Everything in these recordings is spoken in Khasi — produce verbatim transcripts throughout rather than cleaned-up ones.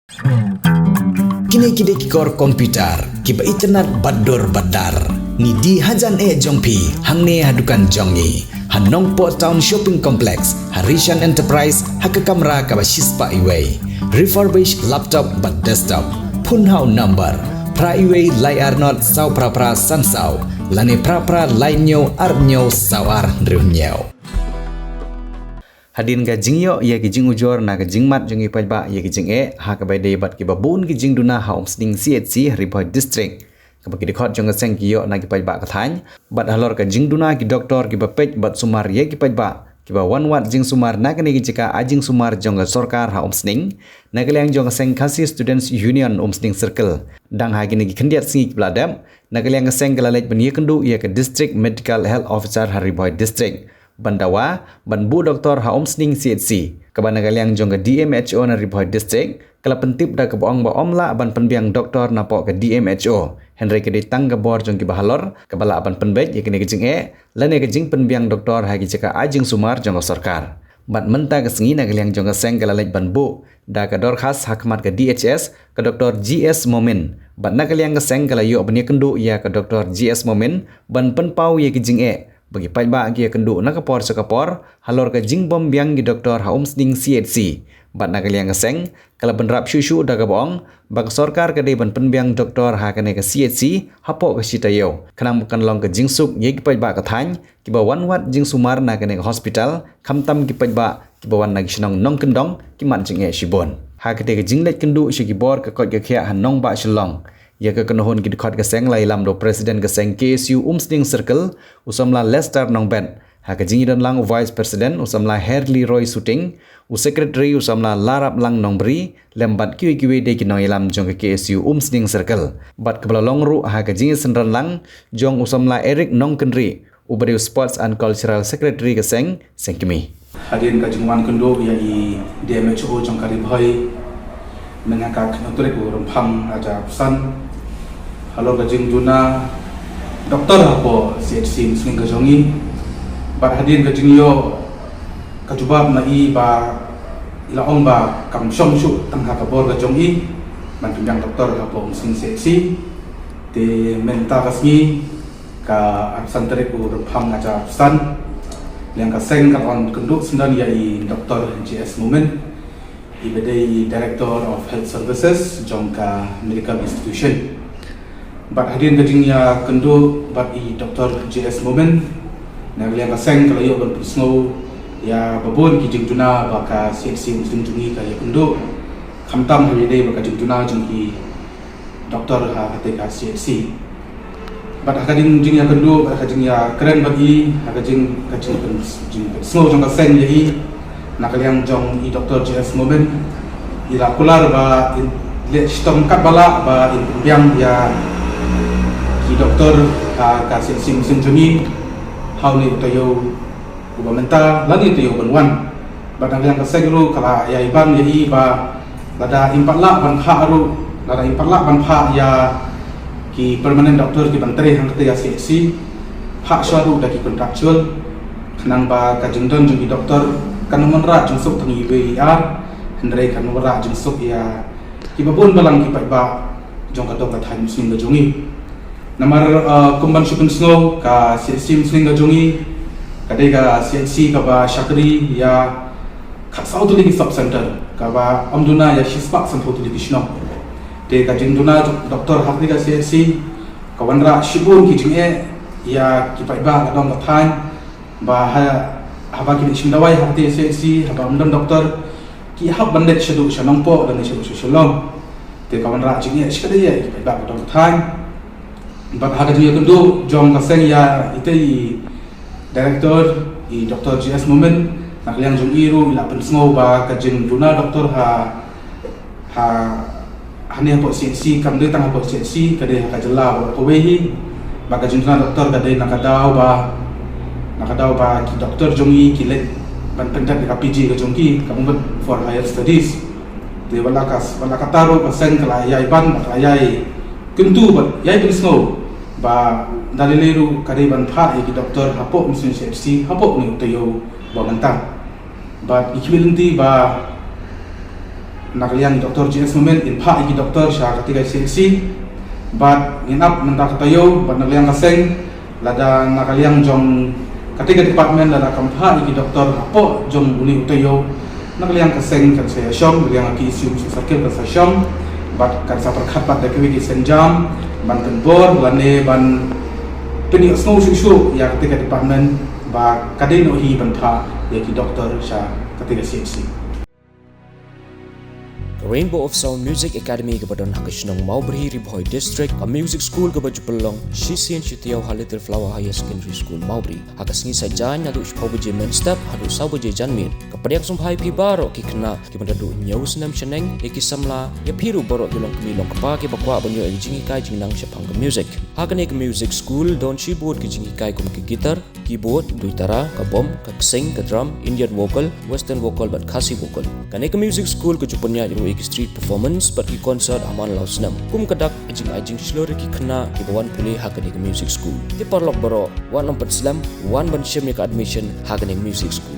Kine ki dei ki kor computer kiba itynnad bad dur bad dar. Ngi die hajan eh jong phi hangne ha dukan jong ngi ha Nongpoh Town Shopping Complex, ha Rishan Enterprise, ha ka kamra kaba shispah iwei. Refurbished laptop bad desktop. Phone ha u number phra iwei lai ar not saw phra phra san saw lane phra phra lai hynñiew ar hynñiew saw ar hynriew hynñiew. Hadien ka jingïoh ïa ki jingujor na ka jingmad jong ki paidbah ïa ki jingeh ha kaba ïadei bad kiba bun ki jingduna ha Umsning C H C ha Ri Bhoi District, kaba ki dkhot jong ka seng ki ïoh na ki paidbah ka thaiñ bad halor ka jingduna ki doktor kiba peit bad sumar ïa ki paidbah kiba wan wad jingsumar na kane ka jaka ai jingsumar jong ka sorkar ha Umsning, na ka liang jong ka seng Khasi Students Union Umsning Circle, dang ha kine ki khyndiat sngi kiba la dep, na ka liang ka seng ka la leit ban ïakynduh ïa ka District Medical Health Officer ha Ri Bhoi District ban dawa ban buh doktor ha Umsning C H C, kaba na ka liang jong ka D M H O na Ri Bhoi District ka la pyntip da kaba ong ba ym lah ban pynbiang doktor napoh ka D M H O, hynrei ka dei tang ka bor jong kiba halor kaba lah ban pynbeit ïa kane ka jingeh lane ka jingpynbiang doktor ha ki jaka ai jingsumar jong ka sorkar. Bad mynta ka sngi na ka liang jong ka seng ka la leit ban buh da ka dorkhas ha khmat ka D H S, ka Doktor G S Momin. Bad na ka liang ka seng ka la ïoh ban ïakynduh ïa ka Doktor G S Momin ban pynpaw ïa ki jingeh ba ki paidbah ki ïakynduh na ka por sha ka por halor ka jingbym biang ki doktor ha Umsning C H C. Bad na ka liang ka seng ka la bynrap shuh shuh da kaba ong ba ka sorkar ka dei ban pynbiang doktor ha kane ka C H C hapoh ka shi taïew, khnang ba kan long ka jingsuk ïa ki paidbah ka thaiñ kiba wan wad jingsumar na kane ka hospital, khamtam ki paidbah kiba wan na ki shnong nongkyndong ki mad jingeh shibun. Ha katei ka jingleit kynduh sha ki bor ka koit ka khiah ha nongbah Shillong, ïa ka kynhun ki dkhot ka seng la ïalam da u President ka seng K S U Umsning Circle, u samla Lester Nongbet, ha ka jingïadon lang u Vice President u samla Herli Roy Suting, u Secretary u samla Larap Lang Nongbri, lem bad kiwei kiwei de ki nongïalam jong ka K S U Umsning Circle. Bad kaba la long ruh ha ka jingïasynran lang jong u samla Eric Nongkynrih, uba dei u Sports and Cultural Secretary ka seng, seng kmie. Hadien ka jingwan kynduh ïa i D M H O jong ka Ri Bhoi mynhynne ka khyndai tarik u Rymphang ar hajar arphew san halor ka jingduna doktor hapoh C H C Umsning ka jong i. Bad hadien ka jingïoh ka jubab na i ba i la ong ba kam shong shuh tang ha ka bor ka jong i ban pynbiang doktor hapoh Umsning C H C. Te mynta ka sngi ka arphew san tarik u Rymphang ar hajar arphew san, liang ka seng ka la wan kynduh syndon ïa i Doktor G S Momin, iba dei i Director of Health Services jong ka medical institution. Bad hadien ka jingïakynduh bad i Doktor G S Momin, na ka liang ka seng ka la ïoh ban pynsngew ïa ba bun ki jingduna ba ka C H C Umsning jong i ka ïakynduh, khamtam ha ïadei bad ka jingduna jong ki doktor ha katei ka C H C. Bad ha ka jing, jingïakynduh, bad ha ka jingïakren bad i, ha ka jing, ka jing, jingpynsngew jong ka seng ïa i, na ka liang jong i Doktor G S Momin, i la kular ba in leh shitom katba lah ba in pynbiang ïa ki doktor ha ka C H C Umsning jong i ha une u taïew uba mynta lane u taïew ban wan. Bad na ka liang ka seng ruh ka la ïai ban ïa i ba lada im pat lah ban phah ruh, lada im pat lah ban phah ïa ki permanent doctor ki ban trei hangta ïa C H C, phah shuwa ruh da ki contractual, khnang ba ka jingdon jong ki doctor kan ym wanrah jingsuk tang iwei i ar, hynrei kan wanrah jingsuk ïa kiba bun balang ki paidbah jong ka dong ka thaiñ Umsning ka jong i. Namar, uh, kum ban shu pynsngew, ka C H C Umsning ka jong i ka dei ka C H C kaba shakri ïa khatsaw tylli ki sub center, kaba ym duna ïa shispah sanphew tylli ki shnong. Te ka jingduna doktor ha katei ka C H C ka wanrah shibun ki jingeh ïa ki paidbah ka dong ka thaiñ, ba ha, haba ki leit shim dawai ha katei ka C H C, haba ym don doktor, ki hap ban leit shaduh sha Nongpoh lane shaduh sha Shillong. Te ka wanrah jingeh shikatdei ïa ki paidbah ka dong ka thaiñ. Bad ha ka jingïakynduh jong ka seng ïa itei i director, i Doktor G S Momin, na ka liang jong i ruh i la pynsngew ba ka jingduna doktor ha ha, hangne hapoh C H C, kam dei tang hapoh C H C, ka dei ha ka jylla baroh kawei hi. Ba ka jingduna doktor ka dei na ka daw ba, na ka daw ba ki doktor jong i ki leit ban pyndep ïa ka P G ka jong ki, ka mut for higher studies. Te wat la ka, wat la kata ruh ka seng ka la ïai ban, ka la ïai kyntu bad ïai pynsngew ba da lei lei ruh ka dei ban phah ïa ki doktor hapoh Umsning C H C hapoh une u taïew ba mynta. Bad ngi khmih lynti ba Na ka liang i Doctor J S Momin, in phah ïa ki doctor sha katei ka C H C. Bad ngin ap mynta ka taïew, bad na ka liang ka seng, lada na ka liang jong katei ka department lada kam phah ïa ki doctor hapoh jong une u taïew, na ka liang ka seng kan sa ïashong, na ka liang ka K S U Mission Circle kan sa shong, bad kan sa pyrkhat bad da kiwei ki sienjam ban pynbor lane ban pynïohsngew shuh shuh ïa katei ka department ba ka dei noh hi ban phah ïa ki doctor sha katei ka C H C. Ka Rainbow of Sound Music Academy kaba don ha ka shnong Mawbri, Ri Bhoi District, ka music school kaba ju pynlong shisien shi taïew ha Little Flower Higher Secondary School, Mawbri. Ha ka sngi Saitjaiñ naduh shiphew baje mynstep haduh saw baje janmiet. Ka pdiang sngewbha ïa phi baroh ki khynnah kiba naduh hynñiew snem shaneng, ïa ki samla, ïa phi ruh baroh ki longkmie longkpa kiba kwah ban ïoh ïa ka jinghikai jingnang shaphang ka music. Ha kane ka music school don shibun ki jinghikai kum ka guitar, keyboard, duitara, ka bom, ka ksing, ka drum, Indian vocal, western vocal bad Khasi vocal. Kane ka music school ka ju pynïaid ruh ïa ki street performance bad ki concert ha man la u snem. Kum ka dak ka jingai jingshlur ïa ki khynnah kiba wan pule ha kane ka music school. Te paralok baroh, wat nym pynslem, wan ban shim ïa ka admission ha kane ka music school.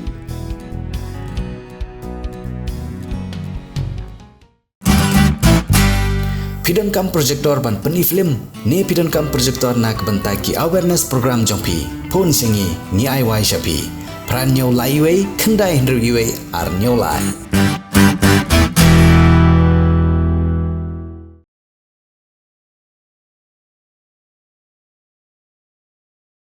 Phi donkam projector ban pyni film ne phi donkam projector na ka bynta ki awareness program jong phi? Phone sha ngi, ngi ai wai sha phi. Phra hynñiew lai uwei, khyndai hynriew uwei, ar hynñiew lai.